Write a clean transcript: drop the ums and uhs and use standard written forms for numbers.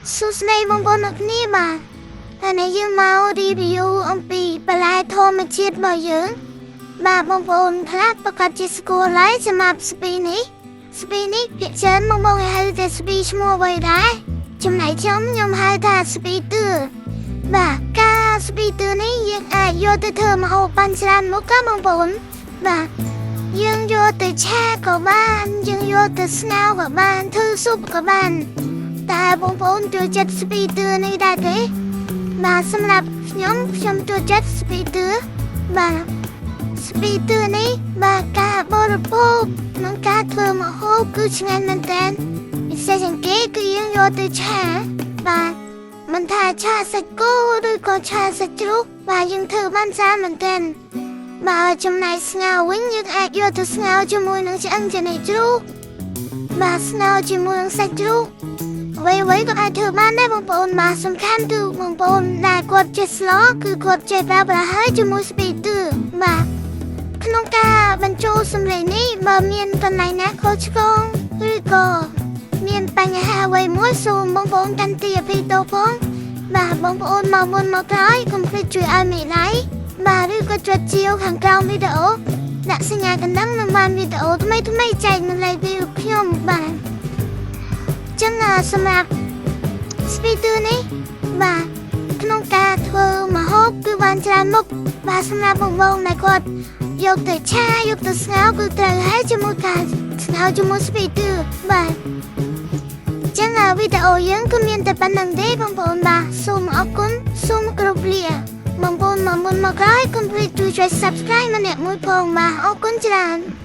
សួស្តីបងប្អូនអ្នកគ្នាបាទហើយនេះយើងមក review អំពីបន្លែធម្មជាតិរបស់យើងបាទបងប្អូនខ្លះប្រកាសជាស្គាល់ហើយសម្រាប់ស្ពីនេះស្ពីនេះភាគច្រើនបងប្អូនគេហៅថាស្ពីឈ្មោះអ្វីដែរចំណែកខ្ញុំខ្ញុំហៅថាស្ពីទឿបាទការស្ពីទឿនេះយើងអាចយកទៅធ្វើម្ហូបបានច្រើនមុខក៏បងប្អូនបាទយើងយកទៅឆាក៏បានយើងយកទៅស្ងោរក៏បានធ្វើស៊ុបក៏បាន តើបងប្អូនចូលចិត្តស្ពីទឿនេះដែរទេបាទសម្រាប់ខ្ញុំខ្ញុំចូលចិត្តស្ពីទឿបាទស្ពីទឿនេះបាទការបរិភោគនិងការធ្វើម្ហូបគឺឆ្ងាញ់មែនទែនពិសេសជាងគេគឺយើងយកទៅឆាបាទមិនថាឆាសាច់គោឬក៏ឆាសាច់ជ្រូកបាទយើងធ្វើបានច្រើនមែនទែនបាទចំណែកស្ងោរវិញយើងអាចយកទៅស្ងោរជាមួយនឹងឆ្អឹងចំណីជ្រូកបាទស្ងោរជាមួយនឹងសាច់ជ្រូក អ្វីអ្វីក៏អាចធ្វើបានដែរបងប្អូនបាទសំខាន់គឺបងប្អូនដែលគាត់ចេះស្លគឺគាត់ចេះប្រើប្រាស់ហើយជាមួយស្ពីទឿបាទក្នុងការបញ្ចូលសម្លេងនេះបើមានកន្លែងណាខុសឆ្គងឬក៏មានបញ្ហាអ្វីមួយសូមបងប្អូនកាន់ទីអភ័យទោសផងបាទបងប្អូនមកមុនមកក្រោយកុំភ្លេចជួយឲ្យមេ like បាទឬក៏ចុចជាវខាងក្រោមវីដេអូដាក់សញ្ញាកណ្ដឹងនឹងបានវីដេអូថ្មីថ្មីៗចែកនៅលើវីដេអូខ្ញុំបាទចឹងអាសម្រាប់ ស្ពីទឿនេះបាទក្នុងការធ្វើម្ហូបគឺបានច្រើនមុខបាទសម្រាប់បងបងដែលគាត់យកទៅឆាយកទៅស្ងោរគឺត្រូវហើយជាមួយការស្ងោរជាមួយស្ពីទឿបាទចឹងអាវីដេអូយើងគឺមានតែប៉ុណ្្នឹងទេបងប្អូនបាទសូមអរគុណសូមគោរពលាបងប្អូនមកមុនមកក្រោយកុំភ្លេចជួយចុច Subscribe ម្នាក់មួយផងបាទអរគុណច្រើន។